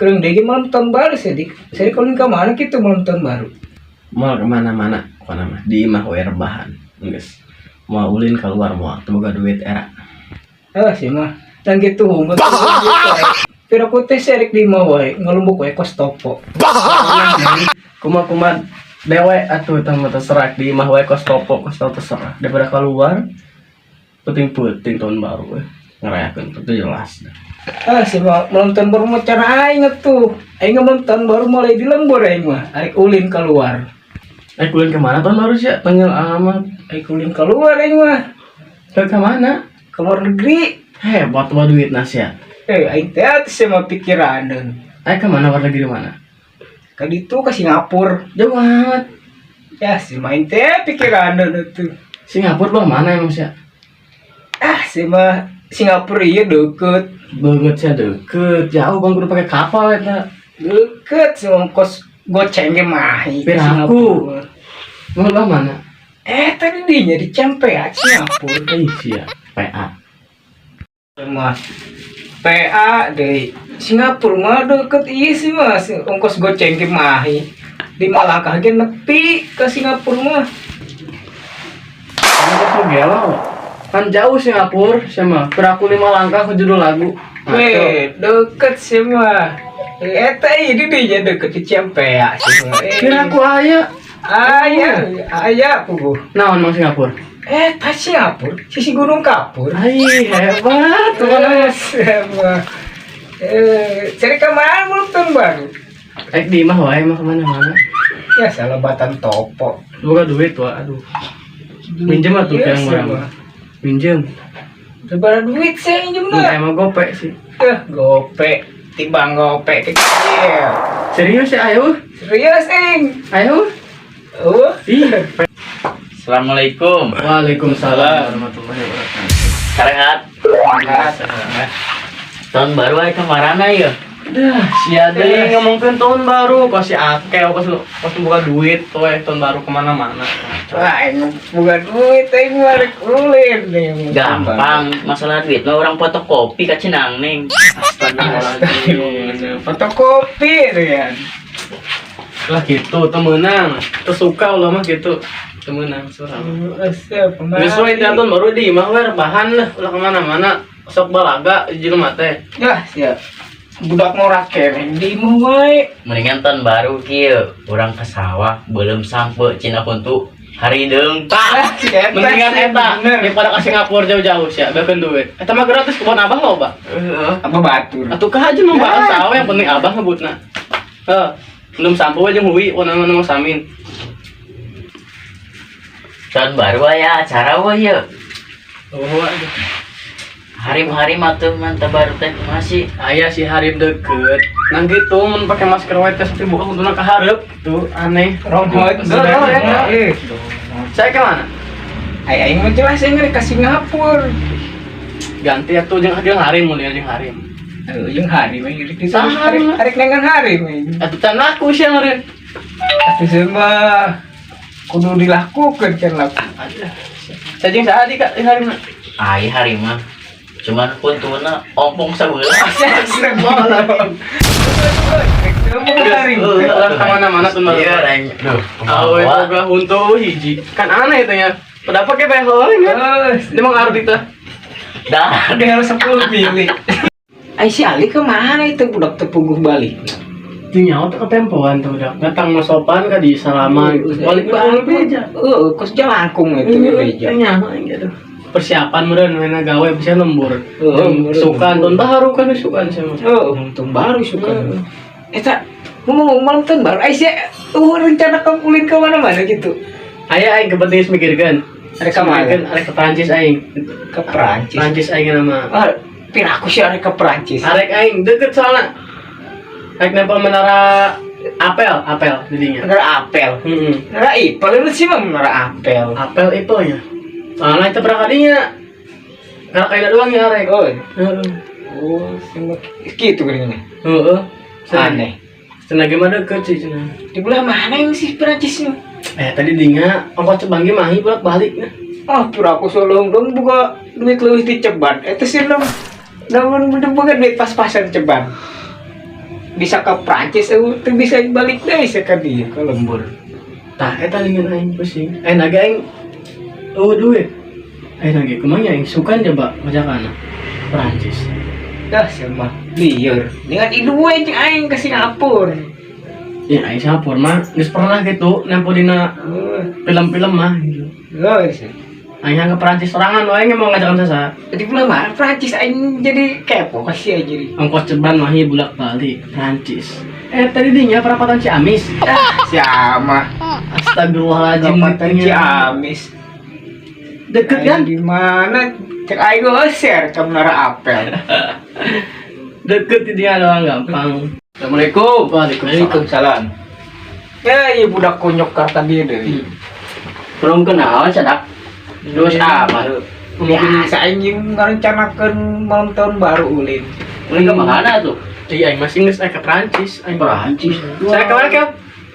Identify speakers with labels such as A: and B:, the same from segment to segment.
A: Kering deui malam tahun baru sih, Dik. Saya kalau ke mana gitu malam tahun baru?
B: Moal kemana-mana, pokoknya mah di imah we rebahan. Geus. Moal ulin keluar moal, teu boga duit era.
A: Ah, sih mah. Dan gitu unggul. Pero ku teh serek di imah wae, ngalumbuk wae kos topo.
B: Kumaha kumaha dewe atuh eta mah terserah di imah we kos topo kos topo terserah daripada keluar penting-penting tahun baru we ngerayakeun itu jelas.
A: Ah, sih mah malam tahun baru mah cara aing tuh. Aing malam tahun baru mulai di lembur aing mah. Arek ulin keluar.
B: Eh, ulin kemana tahun baru sih? Tengil amat.
A: Arek ulin keluar aing mah.
B: Ke kemana?
A: Ke luar negeri.
B: Hebat mah duit nasya.
A: Eh, aing teh atuh sih mah pikiraneun.
B: Eh, kemana, luar negeri mana?
A: Ka ditu ke Singapura.
B: Jauh amat.
A: Ya, sih main teh pikiraneun atuh.
B: Singapura bang mana emang sih?
A: Ah, sih mah Singapura iya deket.
B: Banget sih deket, jauh bang, kudu pakai kapal eta.
A: Deket sih mah kos goceng ge mah ke
B: Piraku.
A: Singapura.
B: Mau belah mana?
A: Eh, tadi dinya di Cempea Singapura.
B: Eh, sia, PA.
A: Mah PA deh Singapura mah deket iya sih mas, ongkos goceng ge mah lima langkah ge nepi ke Singapura mah.
B: Kamu kok gelo? Kan jauh Singapura, sama. Piraku lima langkah ke judul lagu.
A: Weh, deket sih mah. Eta ini dinya deket di Cempea sih mah. Eh,
B: Piraku aya.
A: Aya, aya puguh.
B: Naon mang Singapura?
A: Eh, tas Singapura, sisi Gunung Kapur.
B: Hai, hebat.
A: Terus, mah. Eh, cari kemana malam tahun baru?
B: Eh, di imah wae mah kemana-mana.
A: Ya, salebatan topo.
B: Boga duit wah, aduh. Minjem atuh
A: Iya,
B: ke yang
A: sih,
B: orang.
A: mah.
B: Minjem.
A: Sebar duit sih minjem
B: Enggak
A: lah.
B: emang gope sih.
A: Eh, gope. Timbang gope kecil.
B: Serius ya, ayo.
A: Serius, Ing.
B: Ayo.
A: Oh,
B: Ih.
C: Assalamualaikum.
B: Waalaikumsalam warahmatullahi wabarakatuh.
C: Karehat.
A: Semangat.
C: Tahun baru aya kamarana ya?
B: Dah, sia deui ngomongkeun tahun baru, pasti akeh pas pas buka duit tuh tahun baru kemana-mana.
A: Wah, aing bukan duit, aing mah rek ulin nih.
C: Gampang, masalah duit mah urang fotokopi ka Cenang Neng.
B: Astagfirullahaladzim.
A: Fotokopi Rian.
B: Lah gitu, temenang. Tersuka ulah mah gitu. Temenang surah. Geus we tahun baru di imah we rebahan lah, ulah kemana-mana. Sok balaga jelema teh.
A: Ya, siap. Budak ngorak keneh di imah wae.
C: Mendingan tahun baru kieu, urang ke sawah beuleum sampeu cina kuntu harideung.
A: Ah, si eta
B: Mendingan
A: sih,
B: eta
A: bener.
B: Daripada ke Singapura jauh-jauh sih, bekeun duit. Eta mah gratis kebon abah loba.
A: Apa batur?
B: Atuh kah aja mau bahas sawah yang penting abah ngebutna. Heh, belum sampo aja hui, warna mau samin.
C: Tahun baru aya acara we ye.
B: Oh, aduh.
C: Harim-harim atuh mantap baru teh masih.
B: Aya si Harim deket. Nang gitu mun pakai masker wae teh sampai buka kuntuna ka hareup gitu, aneh.
A: Romhot.
B: Heeh, eta.
A: Eh,
B: Saya kemana?
A: Ai aing mah jelas aing rek ka Singapura.
B: Ganti atuh jeung jeung Harim mun jeung Harim.
A: Aduh, jeung Harim aing rek
B: Saha Harim mah?
A: Arek nengan Harim aing.
B: Atuh can laku sih meureun.
A: Atuh semua kudu dilakukan kan laku.
B: Aduh. Saya jeung saha di Kak jeung Harim?
C: Ai harim mah. Cuman kuntuna ompong sabeula.
A: Astagfirullahaladzim. Harim.
B: Ulah kemana-mana tuh baru.
C: Iya, aing. Duh,
B: Awe boga huntu hiji. Kan aneh itu ya. Pada pakai behel ya. Dia mau ngarti teh.
C: Dah.
A: Udah 10 mili. Ai si Ali kemana itu budak tepuguh balik?
B: Itu nyawa tuh ketempoan tuh udah. Datang mau sopan kan di salaman. Balik balik aja.
A: Heeh, kos jalangkung itu beja.
B: Nyawa gitu. Persiapan meureun mana gawe bisa lembur.
A: Heeh, meureun.
B: Sukan tahun baru kan sukan sama.
A: Oh, untung baru suka. Eta ngomong malam tahun baru, ai sia rencana kamu ulin ke mana-mana gitu.
B: Aya aing kepenting mikirkeun.
A: Arek ka mana?
B: Mikirkeun arek ke Prancis aing.
A: Ke Perancis.
B: Prancis aing nama.
A: Ah, piraku sih arek ke Perancis.
B: Arek aing deket soalnya. Arek nempel menara Apel, Apel jadinya.
A: Menara Apel.
B: Heeh.
A: Menara Eiffel itu sih mah menara Apel.
B: Apel Eiffel-nya. Soalnya itu pernah kalinya. Karena kayak doang ya arek.
A: Oh,
B: Heeh.
A: oh, semua gitu gini.
B: Heeh.
A: Aneh.
B: Cenah gimana deket sih cenah.
A: Di belah mana yang sih Perancisnya?
B: Eh, tadi dinga ongkos ceban ge mahi bolak balik nah.
A: Ah, pura aku solong dong buka duit leuwih di ceban. Eta sih dong. Namun bener bukan duit pas-pasan ceban. Bisa ke Prancis eueuh teu bisa balik deui sia ka dieu ka lembur.
B: Tah eta dengan aing pusing. Naga aing eueuh duit. Naga kumaha nya aing sukan coba majakana. Prancis.
A: Dah sia mah lieur. Dengan idu we jeung aing ke Singapura.
B: Ya aing Singapura mah geus pernah gitu nempo dina film-film mah gitu.
A: Loh, sia.
B: Aing ke Prancis sorangan wae mau ngajakan sasa.
A: Jadi belum mana Prancis aing jadi kepo kasih aja jadi.
B: Ongkos ceban mah bulak balik Prancis. Tadi dinya perapatan Ciamis.
A: Ah, siapa?
B: Astagfirullahaladzim.
A: Perapatan
B: dinya.
A: Ciamis.
B: Deket kan?
A: Di mana? Cek aing share ke Menara Apel.
B: Deket di dia doang gampang.
C: Assalamualaikum.
B: Waalaikumsalam.
A: Waalaikumsalam. Ya, iya budak konyok karta dia deh.
C: Belum kenal sadak. Terus apa?
A: Biasa aing ngarencanakeun malam tahun baru ulin.
C: Ulin ke mana tuh?
B: Iya, aing masih geus ke Prancis. Aing
C: Perancis.
B: Saya kemana ke?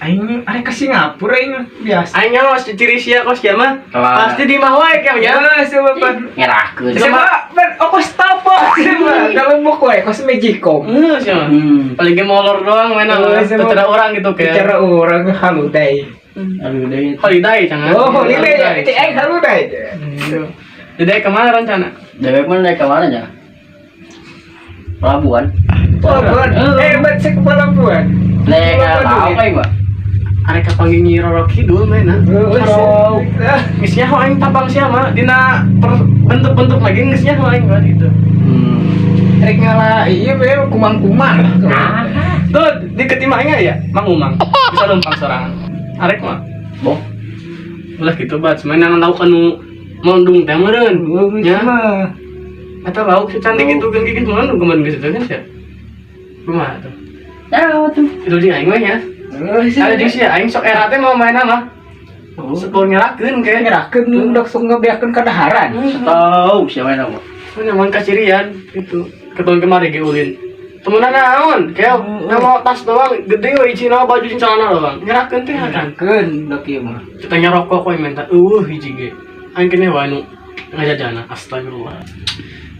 A: Aing arek ke Singapura aing biasa.
B: Aing nyawa ciri sia kos sia mah.
C: Kemana?
B: Pasti di mah wae ke ya.
A: Ya, sebab
C: Ngerakeun.
A: Sebab ben ongkos tapo sebab dalam buku we kos Magicom.
B: Heeh, sia mah. Paling ge molor doang mainan
A: Oh, sama-
B: secara orang gitu kayak.
A: Bicara orang holiday.
C: Aduh deh.
B: Holiday jangan.
A: Oh, holiday ya, itu aing holiday.
B: Jadi kemana rencana?
C: Dewek mana naik ke mana ya? Pelabuhan.
A: Pelabuhan. Bet sek pelabuhan.
C: Naik ke
A: Pelabuhan
C: apa ya, Pak?
B: Arek kapanggih Nyi Roro Kidul mainan.
A: Oh,
B: Geus nyaho aing tapang sia mah dina bentuk-bentuk lagi geus nyaho aing mah gitu.
A: Rek ngala iya be kumang-kumang.
B: Tuh di ketima aing ya, Mang Umang. Bisa numpang sorangan. Arek mah.
C: Boh.
B: Ulah gitu bat, main yang lauk anu mondung teh meureun.
A: Ya.
B: Ya. Atau lauk si cantik itu kan gigit mondung kemarin geus itu kan sia. Kumaha tuh?
C: Ya, tuh.
B: Itu jeung aing mah ya. Ada jeung sia aing sok era teh mau main mah. Sepuluh ngerakeun kayak
A: Ngerakeun udah sok ngebeakeun kadaharan.
C: Tahu siapa yang nama?
B: Nyaman kacirian gitu. Ketemu kemarin ge ulin. Temenan naon? Kayak mau tas doang gede we icina baju jeung celana doang. Ngerakeun teh kan.
A: Ngerakeun udah kieu mah.
B: Kita rokok kowe minta eueuh hiji ge. Aing kene wae nu ngajajana astagfirullah.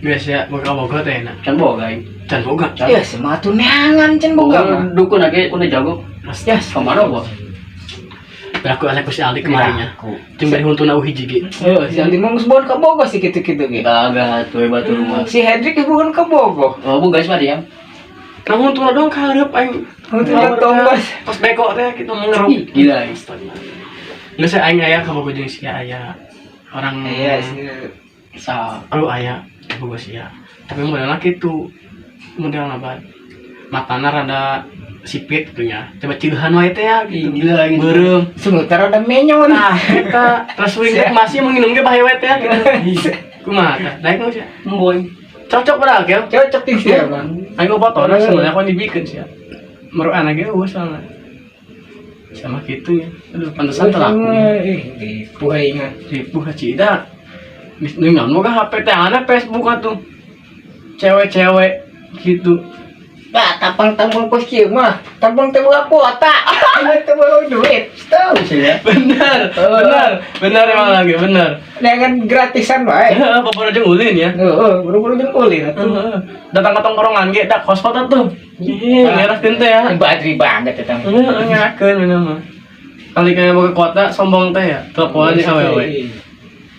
B: Biasa boga-boga teh enak.
C: Can boga aing.
B: Can boga.
A: Ya sematu neangan can boga mah.
C: Dukun lagi udah jago.
A: Ya,
C: Kemana boh?
B: Berlaku oleh ku si Aldi kemarinnya. Jeung bari huntuna eueuh hiji ge.
A: Oh, si Aldi mah geus bukan ka Bogor sih kitu-kitu ge.
C: Kagak tuh batu rumah.
A: Si Hendrik geus bukan ka Bogor.
C: Oh, bu guys mah diam.
B: Nah huntuna doang kahareup aing.
A: Huntuna tombas.
B: Pas beko teh kitu mengeruk.
C: Ih, gila.
B: Astagfirullah. Geus aing aya ka Bogor jeung si aya. Orang
A: Iya sih.
C: Sa.
B: Aduh aya Bogor sia. Tapi modelna kitu. Model apa? Matana rada sipit gitu nya. Coba cilehan wae teh ya gitu.
C: Gila gitu.
B: Beureum.
A: Sementara ada menyon.
B: Nah, eta terus wing teh masih menginum ge bahe wae teh ya gitu. Kumaha tah? Daek mah sia.
C: Boy.
B: Cocok padahal ke.
A: Cocok sih ya, Bang.
B: Aing mah fotona sebenarnya aku dibikin sih ya. Meruan ge eueuh soalnya. Sama gitu ya. Aduh, pantesan telaku.
A: Ih, ripuh aing mah.
B: Ripuh cida. Nu naon boga HP teh ana Facebook atuh. Cewek-cewek gitu.
A: Bah, tampang-tampang kos kieu mah. Tampang teh boga kuota. Teu boga duit. Tahu
C: Sih ya.
B: Bener, bener, bener emang lagi, bener.
A: Dengan gratisan wae.
B: Heeh, boro jeung ulin ya.
A: Heeh, buru-buru jeung ulin atuh.
B: Heeh. Datang ke tongkrongan ge dak hotspot atuh. Ih, ngeraskeun teh ya.
A: Badri banget eta.
B: Heeh, ngerakeun bener mah. Kali kaya boga kuota sombong teh ya, teleponan jeung awewe.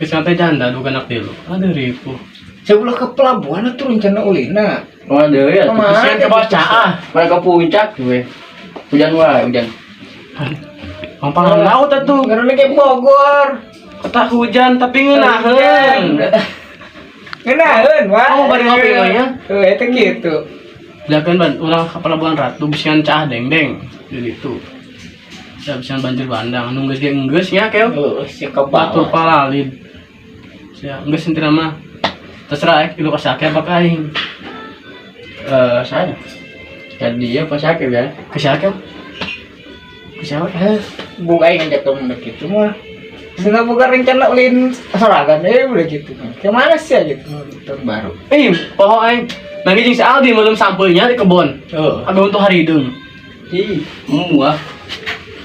B: Geus teh janda duga anak tilu. Aduh ripuh.
A: Sebelah ke pelabuhan atuh rencana ulina.
C: Kemana deh ya?
A: Kemana?
B: Kesian ke bawah caah.
C: Mereka puncak gue. Hujan wae, hujan.
B: Pampangan laut atuh.
A: Ngarana ke Bogor.
B: Kota hujan tapi ngeunaheun.
A: Ngeunaheun, wah.
B: Oh, bari ngopi mah nya.
A: Tuh, eta gitu.
B: Belakang ban ulah ke Pelabuhan Ratu bisian caah deng-deng. Jadi itu. Sia bisian banjir bandang nu geus ge enggeus nya keun.
A: Heeh, si ke
B: Batur
A: bawah.
B: palalid. Sia enggeus intina mah. Terserah ilu ka sakit apa ka aing.
C: Saya. Jadi dia pas sakit ya.
B: Ke sakit. Ke siapa?
A: Buka aing ngajak kamu gitu mah. Senang buka rencana ulin sorangan udah gitu. Kemana sih ya gitu tahun baru.
B: Eh, poho aing. Nangis jeung si Aldi belum sampeunya di kebon.
A: Heeh.
B: Abi untuk hari hidung.
C: Ih, muah.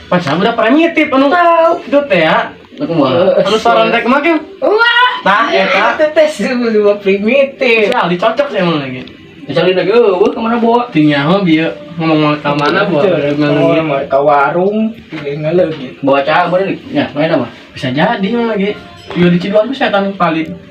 B: Pacar udah primitif anu
A: Tahu.
B: itu teh ya.
C: Aku muah.
B: Anu saran rek mah ke.
A: Wah,
B: Tah eta.
A: itu tes sebuah primitif.
B: Si Aldi cocok sih emang lagi.
D: Misalnya lagi eueuh kemana bawa?
B: Tinggal bieu ngomong mau ke mana bawa.
A: Ngomong mau ke warung, ngaleungit.
D: Bawa cah bener nya, main apa?
B: Bisa jadi mah lagi. Yo di Ciduan tuh setan paling.